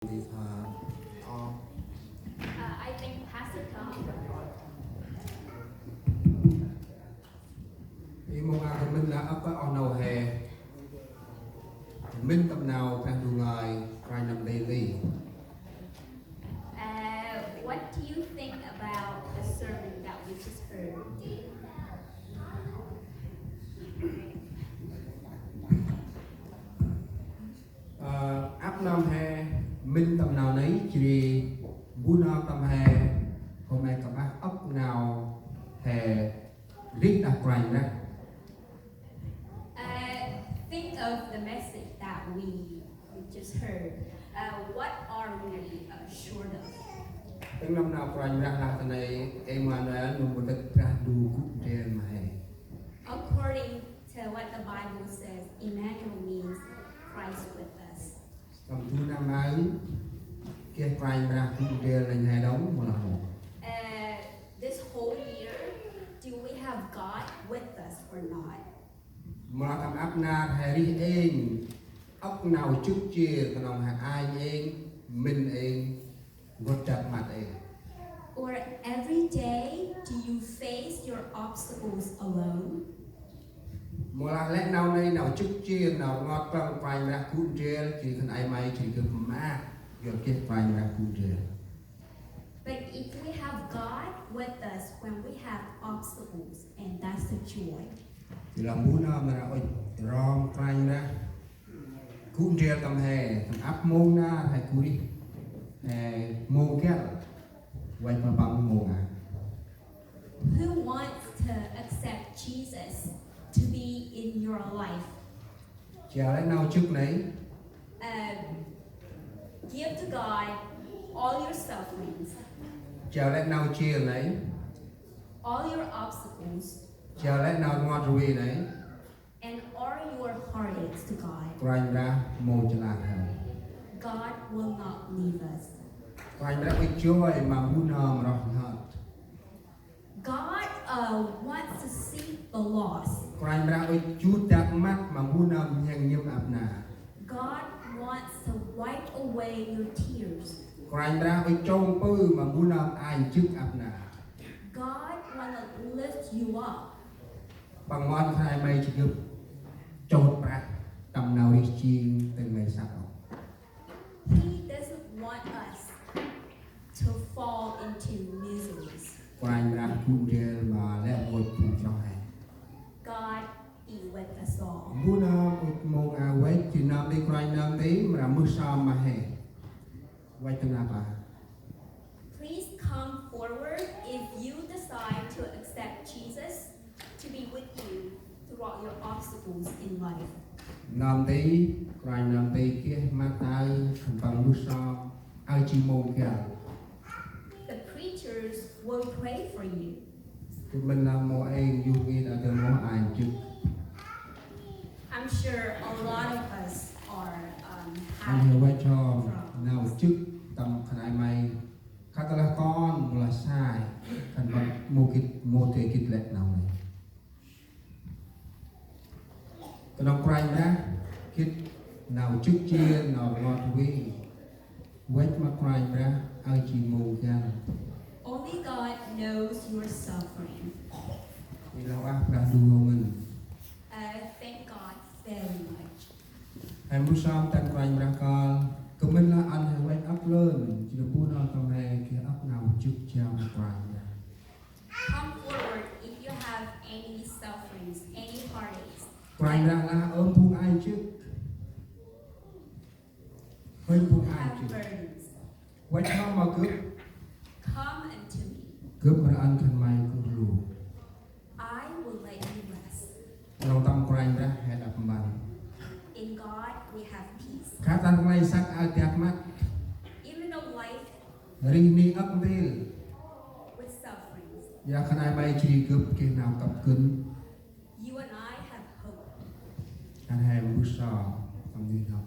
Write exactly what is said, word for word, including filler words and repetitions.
Đi tha. Ơ. Uh, I think Pastor Tom. I mong a kơ mĭn lah ăp oh nau he. Mĭn tâm nau Brah Ndu ngơi, Kôranh nơm đê lê. Uh, what do you think about the sermon that we just heard? Ơ, ăp nơm he, mĭn tâm nau nây, jêh ri mbu nơm tâm he, hôm nay kơpah ăp nau he, rêh đah Kôranh Brah. Uh, think of the message that we just heard. Uh, what are we, uh, short of? Tâm nơm nau Kôranh Brah lah ta nây, Emmanuel, nơm mâu tât Brah Ndu gŭ ndrel ma he. According to what the Bible says, Emmanuel means Christ with us. Tâm du nơm nau, geh Kôranh Brah gŭ ndrel lĕ he đŏng, mâu lah mâu. Uh, this whole year, do we have God with us or not? Mâu lah tâm ăp nar he rêh êng, ăp nau jŏk jêr, knŏng he ay êng, mĭn êng, gŭ dak măt êng. Or every day, do you face your obstacles alone? Mâu lah lĕ nau nây nau jŏk jêr, nau rngot păng Kôranh Brah gŭ ndrel, jêh ri khân ay may jêh ri gâp maak, yor geh Kôranh Brah gŭ ndrel. But if we have God with us when we have obstacles, and that's the joy. Jêh lah mbu nơm mra ŭch rom Kôranh Brah gŭ ndrel tâm he, tâm ăp mông nar he gŭ rêh, he mông găl, văch ma păng mông a. Who wants to accept Jesus to be in your life? Jao lĕ nau jŏk nây. Um, give to God all your sufferings. Jao lĕ nau jêr nây. All your obstacles. Jao lĕ nau rngot rvê nây. And all your heartaches to God. Kôranh Brah mâu chlah hăn. God will not leave us. Kôranh Brah ŭch joi ma mbu nơm roh nhhơt. God, uh, wants to seek the lost. Kôranh Brah ŭch jut dak măt ma mbu nơm nhêng nhĭm ăp nar. God wants to wipe away your tears. Kôranh Brah ŭch trong pư ma mbu nơm ay jŏk ăp nar. God wants to lift you up. Păng mâu ăn khân ay may jêh gâp chôt prăk tâm nau rêh jêng tĭng may săk ôh. He doesn't want us to fall into miseries. Kôranh Brah gŭ ndrel ma lĕ rngôch phung chroh he. God be with us all. Mbu nơm ŭch mông a văch, jêh nơm nti Kôranh nơm nti mra mbơh sơm ma he. Văch tâm nau pa. Please come forward if you decide to accept Jesus to be with you throughout your obstacles in life. Nơm nti, Kôranh nơm nti geh măt tay, khân păng mbơh sơm, aơ jêng mông găl. The preachers will pray for you. Gâp mĭn lah mâu êng, yuh ngăn a dơm mâu ay jŏk. I'm sure a lot of us are, um, Ăn he văch hŏm, nau jŏk tâm khân ay may. Khât lah kon, mâu lah sai, khân păng mâu gĭt, mâu dơi gĭt lĕ nau nây. Knŏng Kôranh Brah gĭt nau jŏk jêr, nau rngot rvê. Văch ma Kôranh Brah, aơ jêng mông găl. Only God knows your suffering. Ê, lah ueh Brah Ndu ngăn. Uh, thank God very much. He mbơh sơm tâm Kôranh Brah kơl, gâp mĭn lah ăn he văch ăp lơn, jêh ri mbu nơm tâm he geh ăp nau jŏk jao ma Kôranh Brah. Come forward if you have any sufferings, any heartaches. Kôranh Brah lah ơm phung ay jŏk. Hơi phung ay jŏk. Have burdens. Văch hŏm ma gâp. Come unto me. Gâp mra ăn khân may gŭ lŭ. I will let you rest. Knŏng tâm Kôranh Brah he đăp mpăn. In God we have peace. Khât lah khân may săk aơ dak măt. Even though life Rêh ni ăp ntil. With sufferings. Yor khân ay may jêh ri gâp geh nau kâp gân. You and I have hope. Khân he mbơh sơm tâm nau